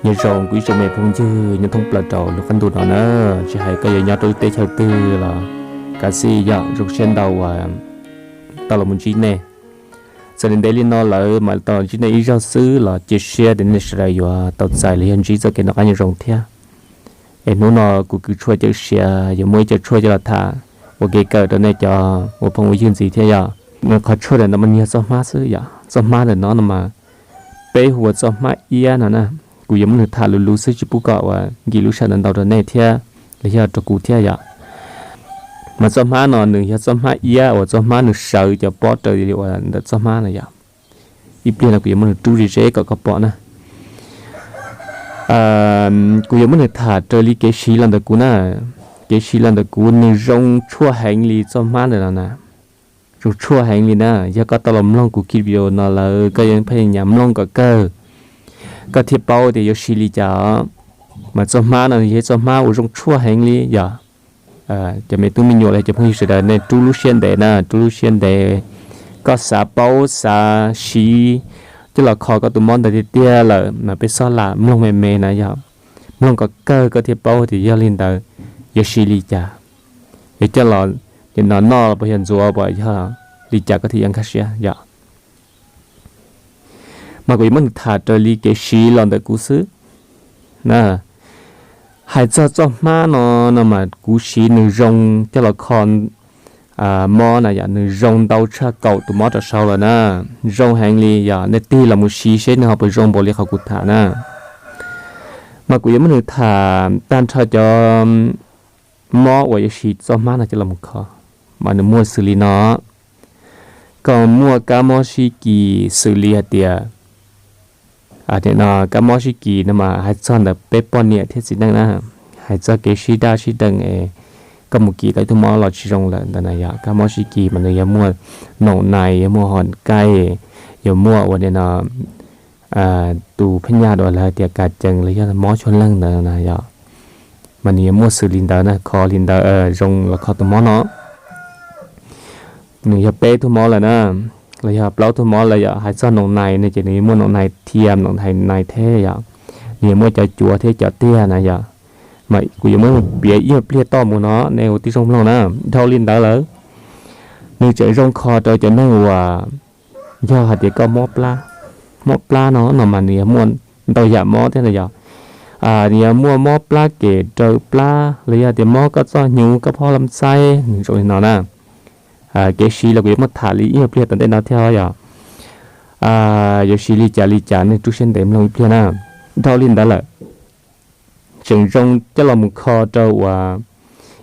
Nyob zoo kuv ib tsoom me phooj ywg nyob thoob plaws rau lub qab ntuj no na, tsis hais koj yuav nyob rau lub teb chaws twg los kav xij yog zoo siab ntau uas tau los mus ntsib nej. Txawm li ntev li no lawm mas tau los ntsib nej ib zaug xwb los cia siab tias nej sawv daws yuav tau txais los yog ntsib txoj kev noj qab nyob zoo thiab. Es hnub no kuv kws tshuaj cawm siav yuav muaj ib co tshuaj coj los tham ua kev kawm rau nej cov ua phooj ua ywg ntxiv thiab yom. Qhov tshuaj ntawm no mas yog txoj hmab xwb yom, txoj hmab ntawm no no mas peb hu ua txoj hmab iab no na. Kuv yuav muab nws tham luv luv xwb tsis pub kom uas nkim lub sij hawm ntau ntau rau nej thiab los yog rau kuv thiab yom. Mas txoj hmab no nws yog txoj hmab iab uas txoj hmab nws sawv cov pob raws li uas ntawm txoj hmab no yom. Ib pliag no kuv yuav muab nws rub ze ze kom koj pom na. Kuv yuav muab nws tham raws li kev siv los ntawm kuv na. Kev siv los ntawm kuv nws zoo tshuaj heev li txoj hmab ntawm no na. Zoo tshuaj heev li na, yog koj tau los mloog kuv ki video no lawm koj yuav pheej nyam mloog kom kawg, koj thiaj paub tias yuav siv li cas os. Mas txoj hmab no yog ib txoj hmab uas zoo tshuaj heev li yom. Cov me tub me nyuam los cov phooj ywg sawv daws nej rub lub siab ntev na, rub lub siab ntev. Koj xav paub xav siv coj los kho koj tus mob ntawd tiag tiag lawm mas peb txhob lam mloog me me na yog. Mloog kom kawg koj thiaj paub tias yog li ntawd yuav siv li cas. Yog coj los nim no noj los puas yog ntxuav puas yog li cas koj thiaj yuav nkag siab yom. Mas kuv yuav muab nws tham raws li kev siv los ntawm kuv xwb na. Hais txog txoj hmab no no mas kuv siv nws zoo coj los kho mob na yom, nws zoo ntau tshaj kaum tus mob rau saud lawm na. Zoo heev li yom, nej tig los mus siv seb nws ho puas zoo npaum li qhov kuv tham na. Mas kuv yuav muab nws tham tag nrho cov mob uas yuav siv txoj hmab no coj los mus kho, mas nws muaj xws li no. Koj muaj kab mob sib kis xws li hais tias, no kab mob sib kis no mas hais txog ntawm peb poj niam thiab txiv neej na, hais txog kev sib daj sib deev es koj mus kis tau ib tug mob los tsis zoo lawm ntawd na yom. Kab mob sib kis mas nws yuav muaj noom nais, yuav muaj hom kaij, yuav muaj ua li no tus phab nyaj uas lawv hais tias kas cees los yog mob tshuaj leeg ntawd na yom. Mas nws yuav muaj xws li ntawd na, kho li ntawd zoo los kho tus mob no. Nws yog peb tug mob lawm na, los yog plaub tug mob lawm yom. Hais txog noom nais no ces nws yuav muaj noom nais thiam, noom nais thiab yom. Nws yuav muaj cov cuav thiab cov tiag na yom. Mas kuv yuav muab piav ib pliag toj mus no nej ua tib zoo mloog na. Dhau li ntawd lawm, nws tseem zoo kho rau cov neeg uas yog hais tias koj mob plab, mob plab no no mas nws yuav muaj ntau yam mob thiab na yom. Nws yuav muaj mob plab kem raws plab los yog tias mob koj txoj hnyuv koj phob lab xaib nws zoo li no na. Kev siv los kuv yuav muab tham li ib pliag tom ntej no thiab yom. Yuav siv li cas li cas nej rub siab ntev mloog ib pliag na. Dhau li ntawd lawm, tseem zoo coj los mus kho rau uas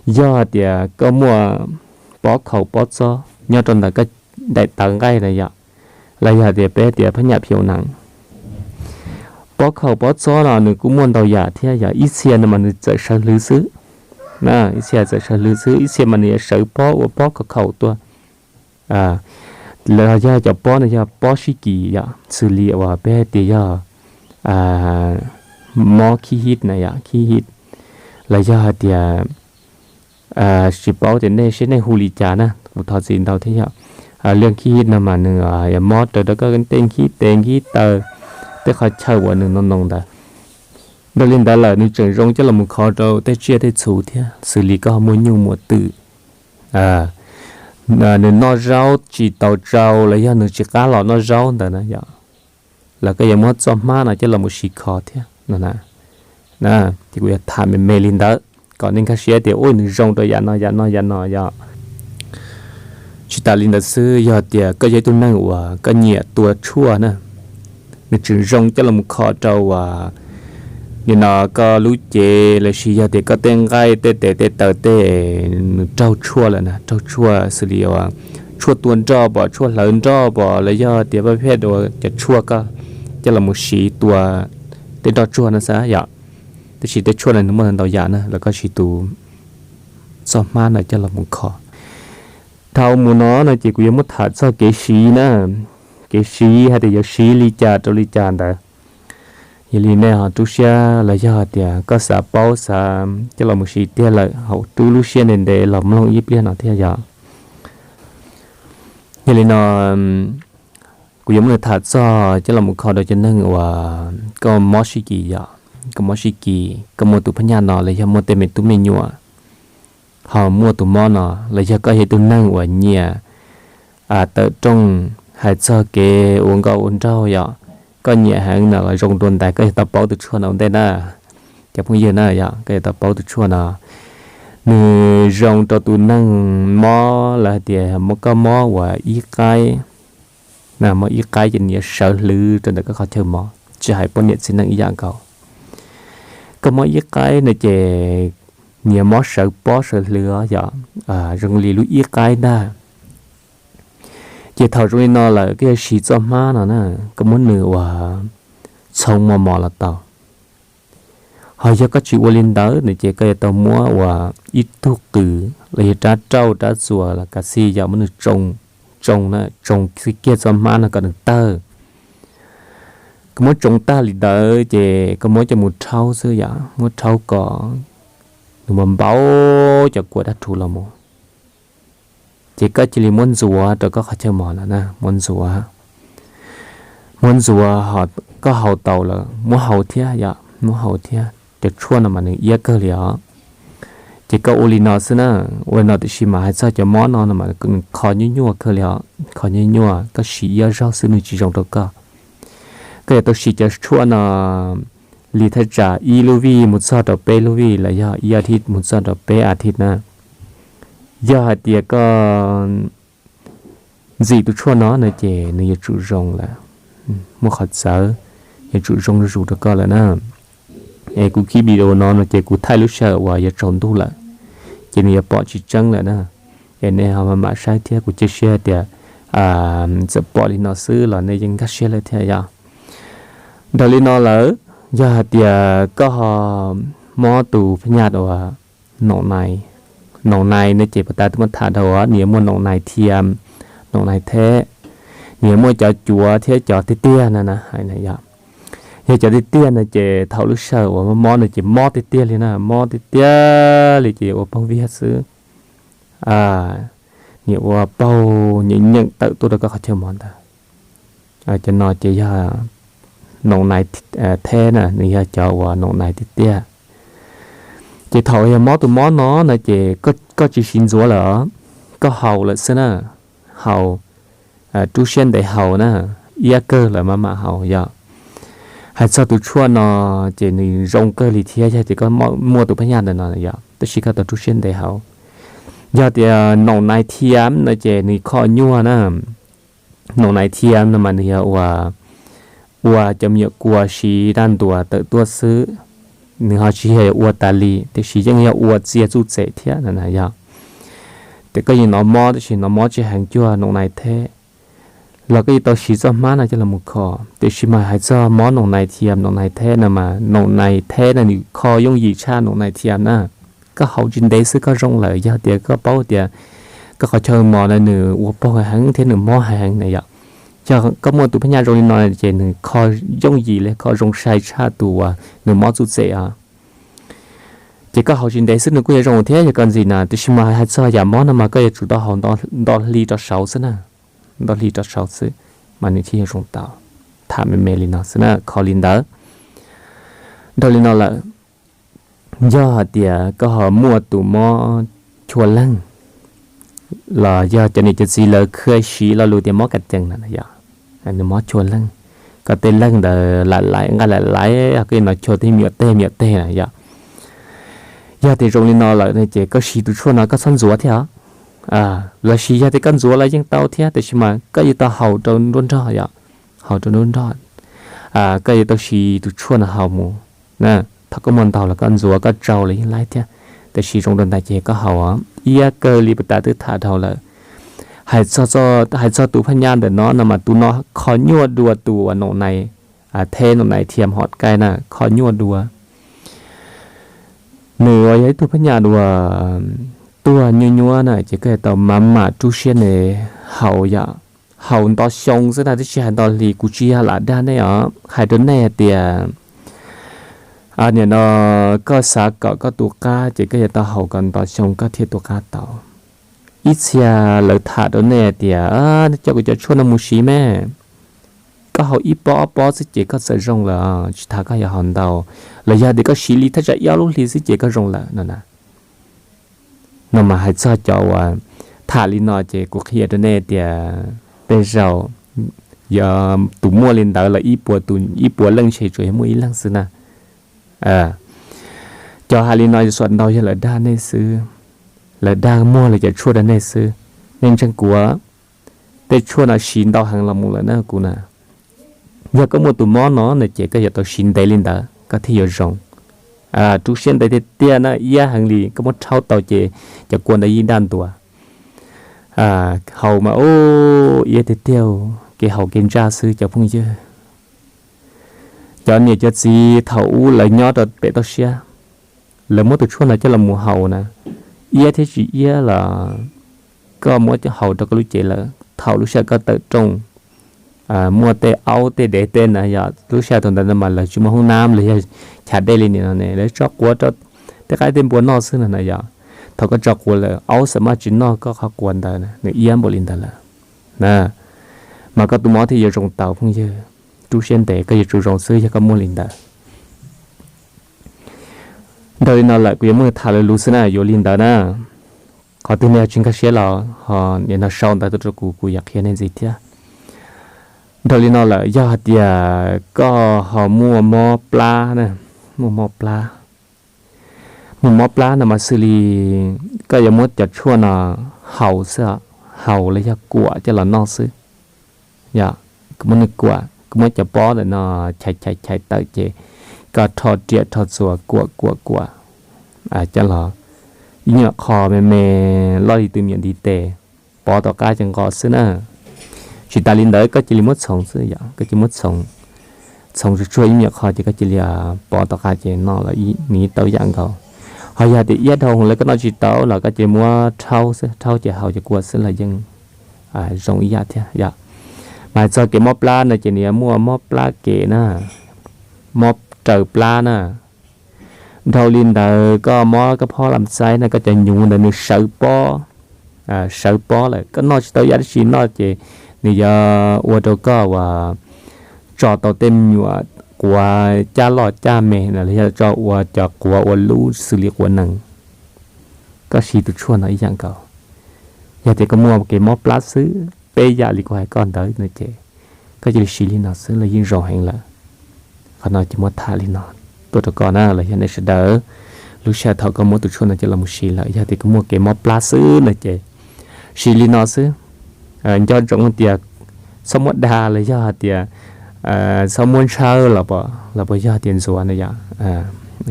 yog hais tias koj muaj pob khaum pob txob nyob rau ntawm koj daim tawv nqaij na yom, los yog hais tias peb tias phab nyam phiu nees. Pob khaum pob txob no nws kuj muaj ntau yam thiab yom, ib txhia no mas nws txawm sawv hlwv xwb. Ib txhia txawm sawv hlwv xwb, ib txhia mas nws yuav sawv pob ua pob khaum khaum tuaj. Los yog cov pob no yog pob sib kis yom, xws li uas peb hais tias yog mob khib hib na yom, khib hib. Los yog hais tias tsis paub tias nej seb nej hu li cas na, kuv thov txim ntau thiab yom. Liaj khib hib no mas nws yuav mob raws rau koj tej nkhib tes nkhib taw, tej qhov chaw uas nws no no ntawd. Dhau li ntawd lawm nws tseem zoo coj los mus kho rau tej tsiaj tej txhu thiab, xws li koj ho muaj nyuj muaj twm, nws noj zaub tsis tau tsau los yog nws tsis qab los noj zaub ntawd na yom, los koj yuav muab txoj hmab no coj los mus siv kho thiab no na. Ces kuv yuav tham me me li ntawd kom nej nkag siab tias ua nws zoo rau yam no yam no yam no yom. Tsis tas li ntawd xwb, yog tias koj yog ib tug neeg uas koj nyiam tua tshuaj na, nws tseem zoo coj los mus kho rau uas nim no koj lub cev los sis yog tias koj tej nqaij tej tes tej taw tej nws raug tshuaj lawm na, raug tshuaj xws li uas tshuaj tua nroj pom tshuaj hlawv nroj pom los yog tias vaj phej dua cov tshuaj koj coj los mus siv tua tej nroj tsuag no xav yom. Tab sis tej tshuaj no nws muaj ntau yam na, los koj siv tus txoj hmab no coj los mus kho. Dhau mus no no ces kuv yuav muab tham txog kev siv na, kev siv hais tias yuav siv li cas rau li cas ntawd. Yog li nej ho rub siab los yog tias koj xav paub xav coj los mus siv tiag lawm ho rub lub siab ntev ntev los mloog ib pliag no thiab yom. Yog li no kuv yuav muab tham txog coj los mus kho rau cov neeg uas koj mob sib kis yom. koj mob sib kis, koj muaj tus phab nyaj no los yog muaj tej me tub me nyuam, ho muaj tus mob no los yog koj yog ib tug neeg uas nyiam tawm rooj, hais txog kev ua nkauj ua nraug yom, koj nyiam heev no los zoo dua ntais koj yuav tau paub tus tshuaj no ua ntej na. Cov phooj ywg na yom, koj yuav tau paub tus tshuaj no. Nws zoo rau tus neeg mob lawv hais tias mob, koj mob uas ib qaib, mob ib qaib ces nws yuav sawv hlwv rau ntawm koj qhov chaw mos, tsis hais poj niam txiv neej ib yam nkaus. Koj mob ib qaib no ces nws yuav mob sawv pob sawv hlwv os yom, zoo li lub ib qaib ntag. Ces thaum zoo li no lawm koj yuav siv txoj hmab no na, koj muab nws ua txhoov mos mos los tau. Ho yog koj tsis ua li ntawd no ces koj yuav tau muab ua ib tug qws los yog rab rauj rab txuas los kav xij yom, muab nws tsoo, tsoo na, tsoo kiag txoj hmab no kom nws tawg. Koj muab tsoo tag li ntawd ces koj muab coj mus rhaub xwb yom, muab rhaub kom nws mus npau cov kua dab rhuv los mus. Ces koj cia li muab ntxuav rau koj qhov chaw mos no na, muab ntxuav, muab ntxuav ho koj haus tau lawm muab haus thiab yom, muab haus thiab. Cov tshuaj no mas nws iab kawg li os. Ces koj ua li no xwb na, ua li no tiam sis mas hais txog cov mob no no mas nws kho nyuaj nyuaj kawg li os, kho nyuaj nyuaj, koj siv ib ob zaug xwb nws tsis zoo rau koj. Koj yuav tau siv cov tshuaj no li thaj tsam ib lub vij mus txog rau peb lub vij los yog ib as thiv mus txog rau peb as thiv na. Yog hais tias koj ntxim tus tshuaj no no ces nws yuav tsum zoo lawm, muaj qhov txawv, yuav tsum zoo zuj zus rau koj lawm na. Es kuv kib video no no ces kuv thaij lub sij hawm uas yuav tsaus ntuj lawm, ces nws yuav pom tsis tseeb lawm na. Es nej ho maj mam saib thiab, kuv cia siab hais tias txawm pom li no xwb los nej yeej nkag siab lawm thiab yom. Dhau li no lawm, yog hais tias koj ho mob tus phab nyaj uas noom nais, noom nais no ces puag ta twb muab tham dhau, nws yuav muaj noom nais thiam, noom nais theb, nws yuav muaj cov cuav thiab cov tiag tiag na na hais na yom. Yog cov tiag tiag no ces thaum lub sij hawm uas mob mob no ces mob tiag tiag li na, mob tiag tiag li ces ua paug viag xwb. Nws ua paug nyeem nyeem tawm tuaj rau koj qhov chaw mos ntawd. Cov no ces yog noom nais theb na, nws yog cov uas noom nais tiag tiag. Ces thaum yog mob tus mob no no ces koj tsis siv ntxuav lawm, koj haus lawm xwb na, haus, rub siab ntev haus na, iab kawg lawm maj mam haus yom. Hais txog tus tshuaj no ces nws zoo kawg li thiab yog tias koj muaj tus phab nyaj ntawm no yom, tab sis koj tau rub siab ntev haus. Yog tias noom nais thiam no ces nws kho nyuaj na. Noom nais thiam no mas nws yog ua, ua cov me nyuam kua siv daj ntuas tawm tuaj xwb, nws ho tsis yog ua tas li, tiam sis yeej yog ua txia txuj txem thiab na yom. Ces koj yeej hnov mob, tab sis hnov mob tsis heev cuag noom nais theb, los koj yuav tau siv txoj hmab no coj los mus kho. Tiam sis mas hais txog mob noom nais thiam noom nais theb no mas noom nais theb no nws kho yooj yim tshaj noom nais thiam na. Koj haus tsis ntev xwb koj zoo lawm, yog tias koj paub tias koj qhov chaw mos no nws ua paug heev thiab nws mob heev na yom. Yog koj muaj tus phab nyaj zoo li no ces nws kho yooj yim li, kho zoo sai tshaj tus uas nws mob txuj txem os. Ces koj haus tsis ntev xwb nws kuj yuav zoo thiab yog koj ntxim na, tiam sis mas hais txog yam mob no mas koj yuav tsum tau haus nto hli rau saud xwb na, nto hli rau saud xwb mas nws thiaj yuav zoo tau. Tham me me li no xwb na, kho li ntawd. Dhau li no lawm, yog hais tias koj ho muaj tus mob chua leeg los yog cov niam cov txiv lawv khwv siv lo lus tias mob kas cees na yom, nws mob chua leeg, koj tej leeg ntawd lam lais nqaij lam lais, koj yuav hnov chua tej me nyuam teg me nyuam teg na yom. Yog tias zoo li no lawm no ces koj siv tus tshuaj no koj txhob ntxuav thiab os. Los sis yog tias koj ntxuav los yeej tau thiab, tiam sis mas koj yuav tau haus rau nruab nrog yom, haus rau nruab nrog. Koj yuav tau siv tus tshuaj no haus mus. Thaum koj muaj ntau los koj ntxuav koj tsau los yeej laib thiab, tiam sis zoo rau ntawd ces koj haus iab kawg li puag ta twb tham dhau lawm. Hais txog tus phab nyaj ntawm no no mas tus no kho nyuaj dua tus uas noom nais theb noom nais thiam hom kaij na, kho nyuaj dua. Nws uas yog ib tug phab nyaj uas tuag nyuaj nyuaj na ces koj yuav tau mam mam rub siab ntev haus yom. Haus nto xyoo xwb na, twb tsis hais nto hli, kuv tsis yog lam dag nej os, hais rau nej hais tias nim no koj xav kom koj tu qab ces koj yuav tau haus kom nto xyoo koj thiaj tu qab tau. Ib txhia lawv tham rau nej hais tias, nej coj kuv cov tshuaj no mus siv mas koj haus ib pob ob pob xwb ces koj txawm zoo lawm, tsis tas koj yuav haus ntau, los yog tias koj siv li thaj tsam ib ob lub hli xwb ces koj zoo lawm no na. No mas hais txog cov uas tham li no ces kuv qhia rau nej tias tej zaum yog tus muaj li ntawd los ib puas tus, ib puas leej ntshe tsuas yog muaj ib leeg xwb na. Cov hais li no xuam ntau yog lawv dag nej xwb, lawv dag muag lawv cov tshuaj rau nej xwb. Nej ntseeg kuv, tej tshuaj no siv ntau heev los mus lawm na kuv na. Yog koj muaj tus mob no no ces koj yuav tau siv ntev li ntawd koj thiaj yuav zoo. Rub siab ntev tiag tiag na, iab heev li, koj muab rhaub tau ces cov kua ntawd yeej daj ntua. Haus mas ub, iab tiag tiag, kev haus kev ntsaj xwb cov phooj ywg. Cov niam cov txiv thaum ub lawv nyob rau pem toj siab, lawv muab tus tshuaj no coj los mus haus na, iab thiab tsis iab los koj muab haus rau koj lub cev lawm, thaum lub sij hawm koj tawm rooj, muaj tej aub tej dev tej na yog lub sij hawm thaum ntawd mas lawv tsis muaj hoob nab los yog chav dej li nim no ne, lawv tso quav rau tej qaib tej npua noj xwb no na yog. Thaum koj tso quav lawm aub xam maj tsis noj koj qhov quav ntawd, nws iab npaum li ntawd lawm na. Mas koj tus mob thiaj yuav zoo tau phooj ywg. Rub siab ntev, koj yuav tsum zoo xwb yog koj muaj li ntawd. Dhau li no lawm kuv yuav muab tham lus lus xwb na, yuav li ntawd na. Qhov twg nej ho tsis nkag siab los ho nim no sau ntawv tuaj rau kuv, kuv yuav qhia nej ntxiv thiab. Dhau li no lawm yog hais tias koj ho muaj mob plab na, muaj mob plab, muaj mob plab no mas xws li koj yuav muab cov tshuaj no haus xwb, haus los yog kuam coj los noj xwb. Yog, koj muab nws kuam, koj muab cov pob ntawm no chais chais chais tawm ces koj rho riam rho txuas kuam kuam kuam coj los ib nyuam qho me me loj li tus me nyuam ntiv tes, pov tom qab ces nqos xwb na. Tsis tas li ntawd koj cia li muab txhoov xwb yom, koj cia li muab txhoov, txhoov tsuag tsuag ib me nyuam qho ces koj cia li pov tom qab ces noj los nws tau ib yam nkaus. Ho yog tias iab dhau lawm koj noj tsis tau los koj cia li muab rhaub xwb, rhaub ces haus cov kua xwb los yeej zoo ib yam thiab yom. Mas hais txog kev mob plab no ces nws yuav muaj mob plab kem na, mob raws plab na. Dhau li ntawd koj mob koj phob lam xaib na, koj cov nyuv ntawd nws sawv pob, sawv pob lawm koj noj tsis tau ib yam dab tsi noj ces nws yuav ua rau koj uas tso tau tej me nyuam quav caj loj caj me na, los yog tso ua cov quav ua lub xws li quav nees. Koj siv tus tshuaj no ib yam nkaus. Yog tias koj muaj kev mob plab xwb peb yam li kuv hais koj ntawd no ces koj cia li siv li no xwb los yeej zoo heev lawm. Qhov no ces muab tham li no tuaj rau koj na, los yog nej sawv daws lub sij hawm thaum koj muab tus tshuaj no coj los mus siv lawm, yog tias koj muaj kev mob plab xwb no ces siv li no xwb. Nco ntsoov tias txhob muab dag los yog hais tias txhob muab ntshaw los puas yog tias ntxuav na yom.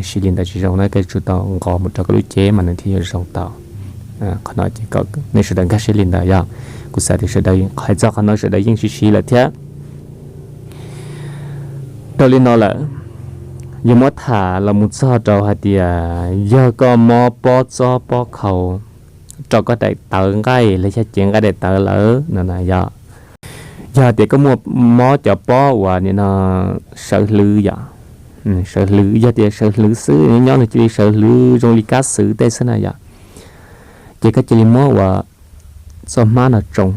Siv li ntawd tsis zoo na, koj yuav tsum tau nqos mus rau koj lub cev mas nws thiaj yuav zoo tau. Qhov no ces nej sawv daws nkag siab li ntawd yog. Kuv xav tias sawv daws hais txog qhov no sawv daws yeej siv siv lawm thiab. Dhau li no lawm, yuav muab tham los mus txog rau hais tias yog koj mob pob txob pob khau rau koj daim tawv nqaij los yog cev nqaij daim tawv lawm no na yog. Yog tias koj muaj mob cov pob uas nim no sawv hlwv yom, sawv hlwv, yog tias sawv hlwv xwb nyob nws cia li sawv hlwv zoo li kab xwv tej xwb na yom, ces koj cia li muab ua txoj hmab no tsoo,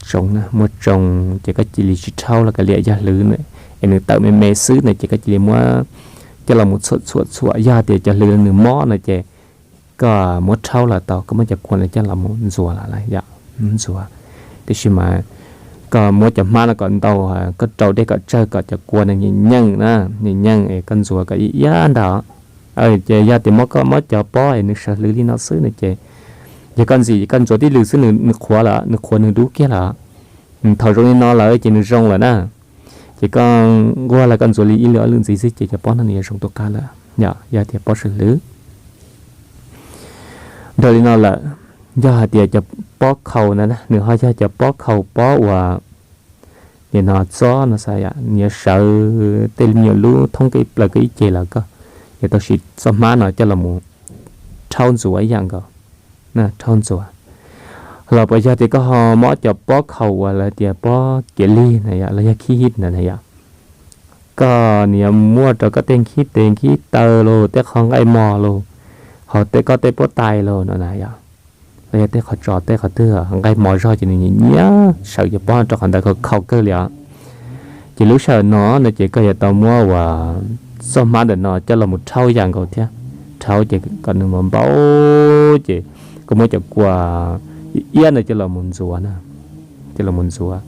tsoo na, muab tsoo ces koj cia li tsis rhaub los kav liam, yog hlwv es nws tawm me me xwb na ces koj cia li muab coj los mus txhuam txhuam txhuam, yog tias cov hlwv nws mob no ces koj muab rhaub los tau, koj muab cov kua no coj los mus ntxuav los yom, ntxuav. Tiam sis mas koj muab cov hmab no kom ntau, koj rau dej kom tsawg kom cov kua no nyeem nyeem na, nyeem nyeem es koj ntxuav kom ib iab ntag. Ces yog tias mob, koj mob cov pob es nws sawv hlwv li no xwb no ces yog koj ntxim koj ntxuav tib lwm xwb nws qhuav lawm, nws qhuav nws dub kiag lawm. Thaum zoo li no lawm ces nws zoo lawm na. Ces koj nquag los koj ntxuav li ib lwm ob lwm ntxiv xwb ces cov pob no nws yuav zoo tu qab lawm yom, yog tias pob sawv hlwv. Dhau li no lawm, yog hais tias cov pob khau na, nws ho yog cov pob khau pob uas nim no txob no xav yom, nws yuav sawv tej me nyuam lub thoob koj ib plaws koj ib ce los koj yuav tau siv txoj hmab no coj los mus rhaub ntxuav ib yam nkaus, rhaub ntxuav. Los puas yog tias koj ho mob cov pob khau uas lawv tias pob kiav lig na yom, los yog khib hib na yom, koj nws yuav muaj rau koj tej nkhib tes nkhib taw los tej qhov nqaij mos los, ho tej koj tej pob tais los no na yom, los yog tej qhov tsos tej qhov twg nqaij mos zog ces nws nyiam nyiam sawv cov pob rau qhov ntawd khau kawg li os. Ces lub sij hawm no no ces koj yuav tau muab uas txoj hmab ntawm no coj los mus rhaub yam nkaus thiab. Rhaub ces kom nws npau npau, ces koj muab cov kua iab no coj los mus ntxuav na, coj los mus ntxuav.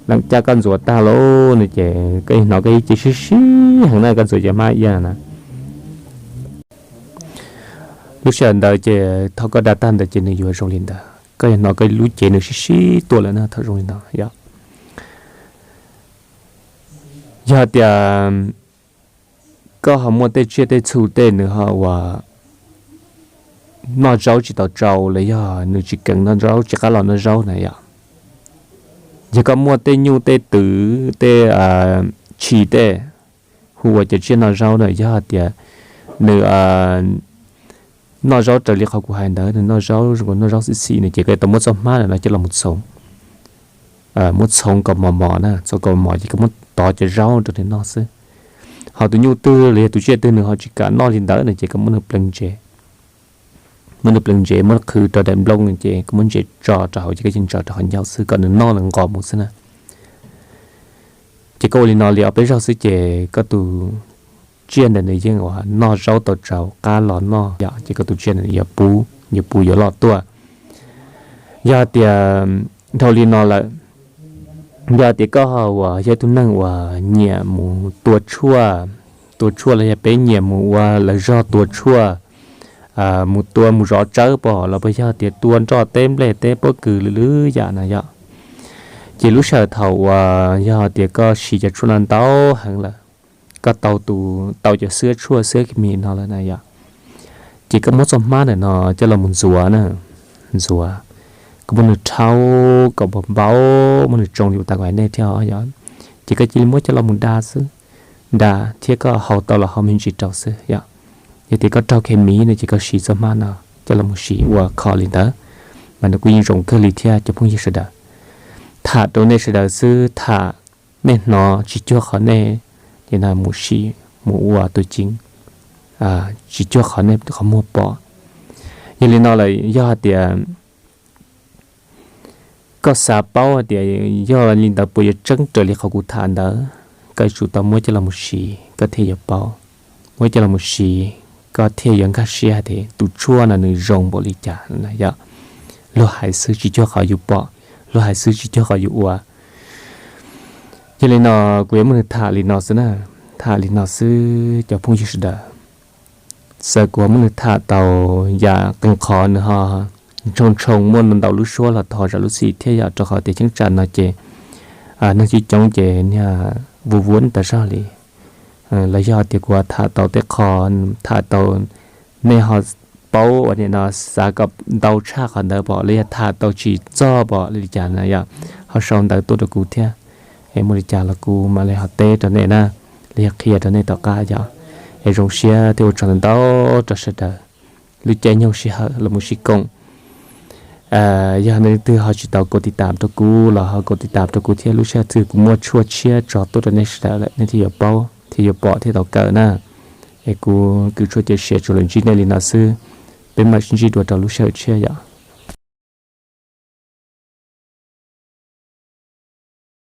Leej caj koj ntxuav tag lawm no ces koj hnov koj ib ce sib sib heev na, koj ntxuav cov hmab iab na. Lub sij hawm ntawd ces thaum koj da tag ntawd ces nws yuav zoo li ntawd, koj yuav hnov koj lub cev nws sib sib tuaj lawm na, thaum zoo li no yom. Yog tias koj ho muaj tej tsiaj tej txhu tej nws ho uas noj zaub tsis tau tsau los yog nws tsis keev noj zaub, tsis qab los noj zaub na yom. Yog koj muaj tej nyuj tej twm tej tshis tej, hu ua cov tsiaj noj zaub na, yog tias nws noj zaub raws li qhov kuv hais ntawd, nws noj zaub zoo nkaus noj zaub xim xim no ces koj yuav tau muab txoj hmab ntawm no coj los mus txhoov, muab txhoov kom mos mos na, txhoov kom mos ces koj muab tov cov zaub rau nws noj xwb. Ho tus nyuj twg los yog tus tsiaj twg nws ho tsis kam noj li ntawd no ces koj muab nws pleev ntsev, muab nws pleev ntsev, muab qhwv rau daim nplooj ces koj muab ntsev tso rau hauv ces koj cia li ntsaws rau qhov ncauj xwb kom nws noj nws nqos mus xwb na. Ces koj ua li no li ob peb zaug xwb ces koj tus tsiaj ntawd nws yeej uas noj zaub tau tsau qab los noj yom, ces koj tus tsiaj ntawd yuav puv, yuav puv yuav loj tuaj. Yog tias dhau li no lawm, yog tias koj ho uas yog ib tug neeg uas nyiam mus tua tshuaj, tua tshuaj los yog peb nyiam mus ua lawv zog tua tshuaj, mus tua mus zov tsawb pom los puas yog tias tua nroj teb nplej teb pob kws lwm lwm yam na yom, ces lub sij hawm thaum uas yog tias koj siv cov tshuaj no ntau heev lawm, koj tau tus tau cov xwab tshuaj xwab kis mis no lawm na yom, ces koj muab txoj hmab ntawm no coj los mus ntxuav na, ntxuav, koj muab nws rhaub kom npau npau, muab nws tsoo li uas tas kuv hais nej thiab yom, ces koj cia li muab coj los mus da xwb, da thiab koj haus tau los haus me ntsis rau xwb yom. Yog tias koj raug khes mis no ces koj siv txoj hmab no coj los mus siv ua kho li ntawd, mas nws kuj yeej zoo kawg li thiab cov phooj ywg sawv daws. Tham rau nej sawv daws xwb, tham nej hnov tsis cuag qhov nej mus siv mus ua tus ceev, tsis cuag qhov nej qhov muag pom. Yog li no lawm yog hais tias koj xav paub hais tias yog li ntawd puas yuav tseeb raws li qhov kuv tham ntawd, koj yuav tsum tau muab coj los mus siv koj thiaj yuav paub. Muab coj los mus siv koj thiaj yuav nkag siab hais tias tus tshuaj no nws zoo npaum li cas no yom. Luag hais xwb tsis cuag qhov yus pom, luag hais xwb tsis cuag qhov yus ua. Yog li no kuv yuav muab nws tham li no xwb na, tham li no xwb cov phooj ywg sawv daws. Txawm kuv muab nws tham tau yam qee qhov nws ho ntshoo ntshoo muaj ntau lub suab los thov zam lub txim thiab yom, rau qhov tias cheeb tsam no ces neeg coob coob ces niag vuv vuv tas zog li. Los yog tias kuv tham tau tej qho, tham tau nej ho paub uas nim no xav kom ntau tshaj qhov ntawd pom los yog tham tau tsis txog pom li cas na yom, ho sau ntawv tuaj rau kuv thiab. Es muaj li cas los kuv mam li ho teb rau nej na, los yog qhia rau nej tom qab yom. Es zoo siab thiab ua tsaug ntau ntau rau sawv daws. Lub caij nyoog sij hawm los mus sib koom, yog nej leej twg ho tsis tau kaum tiv tam rau kuv los ho kaum tiv tam rau kuv thiab, lub sij hawm twg kuv muaj tshuaj tshiab tso tuaj rau nej sawv daws lawm nej thiaj yuav paub thiaj yuav pom thiaj tau kawm na. Es kuv Kws Tshuaj Cawm Siav tsuas los ntsib nej li no xwb, peb mam sib ntsib dua rau lub sij hawm tshiab yom.